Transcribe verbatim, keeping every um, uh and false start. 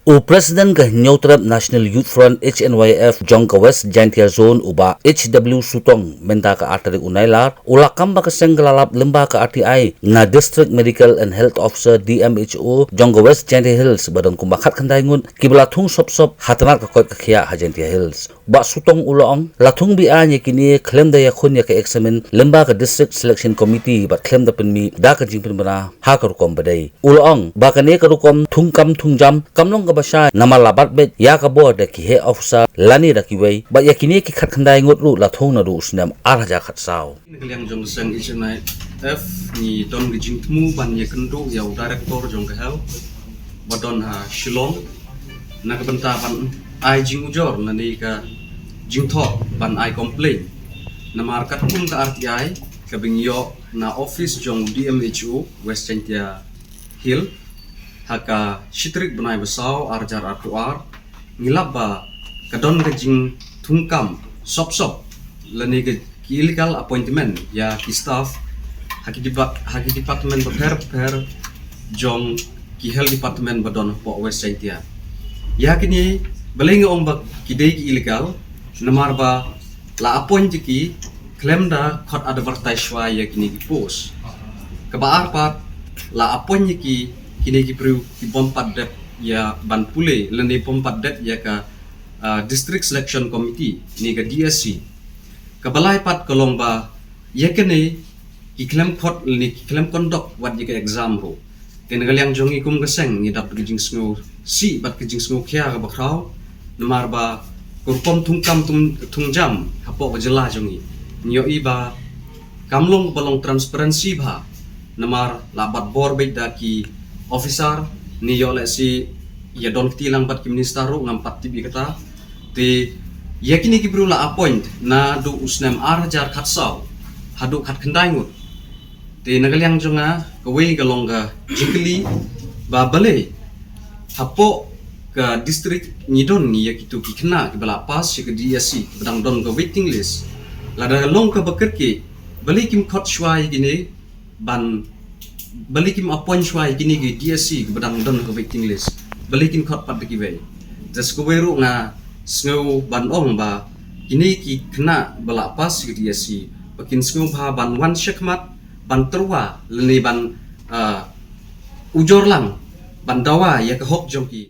U President ka Hynñiewtrep National Youth Front H N Y F jong ka West Jaintia Zone, u Bah H W Sutong, mynta ka ar tarik u Nailar, u la kam ba ka seng ka la lap lyngba ka R T I na District Medical and Health Officer, D M H O, jong ka West Jaintia Hills, ba don kumba khatkhyndai ngut kiba la thung sop sop ha tnat ka koit ka khiah ha Jaintia Hills. Bah Sutong u la ong, la thung beiñ ïa kine khlem da ïakhun ïa ka eksamin lyngba ka District Selection Committee bad khlem da pynmih da ka jingpynbna ha ka rukom ba dei. U la ong ba kane ka rukom thungkam thungjam kam long kaba shai namar la bat beit ïa ka bor da ki heh officer lane da kiwei, bad ïa kine ki khatkhyndai ngut ruh la thung naduh u snem ar hajar khatsaw. Na ka liang jong ka seng H N Y F ngi don ka jingthmu ban ïakynduh ïa u director jong ka health ba don ha Shillong na ka bynta ban ai jingujor lane ka jingthoh ban ai complaint. Namar katkum ka R T I kaba ngi ïoh na office jong D M H O West Jaintia Hills ha ka shi tarik bnai ba saw ar hajar arphew ar, ngi lap ba ka don ka jingthungkam sop sop lane ka ki illegal appointment ïa ki staff ha ki depa-, ha ki department bapher bapher jong ki health department ba don hapoh West Jaintia. Ïa kine balei nga ong ba ki dei ki illegal, namar ba la appoint ïa ki khlem da khot advertise shuwa ïa kine ki post. Kaba ar pat, la appoint ïa ki kine ki briew ki bym pat dep ïa ban pule lane bym pat dep ïa ka, ah, District Selection Committee ne ka D S C. Kaba lai pat ka long ba ïa kine ki khlem khot lane ki khlem conduct wat ïa ka exam ruh. Te na ka liang jong ngi kum ka seng ngi dap da ka jingsngewsih bad ka jingsngewkhia kaba khraw namar ba ka rukom thungkam thung, thungjam hapoh ka jylla jong ngi. Ngi ïohi ba kam long kaba long transparency bha namar la bat bor beit da ki officer, ngi ïoh lehse ïa don kti lang bad ki minister ruh ngam pat tip ïa kata. Te ïa kine ki briew la appoint naduh u snem ar hajar khatsaw haduh khatkhyndai ngut. Te na ka liang jong nga kawei ka long ka jingkylli ba balei hapoh ka district ngi don ngi ïa kitu ki khynnah kiba la pass ïa ka D S C kiba dang don ka waiting list. Lada long kaba kyrkieh, balei kim khot shuwa ïa kine ban, balei kim appoint shuwa ïa kine ki D S C kiba dang don ka waiting list? Balei kin khot pat da kiwei? Te sa kawei ruh nga sngew ban ong ba kine ki khynnah ba la pass ïa ka D S C ba kin sngewbha ban wan shakhmat ban tyrwa lane ban, ah, ujor lang ban dawa ïa ka hok jong ki.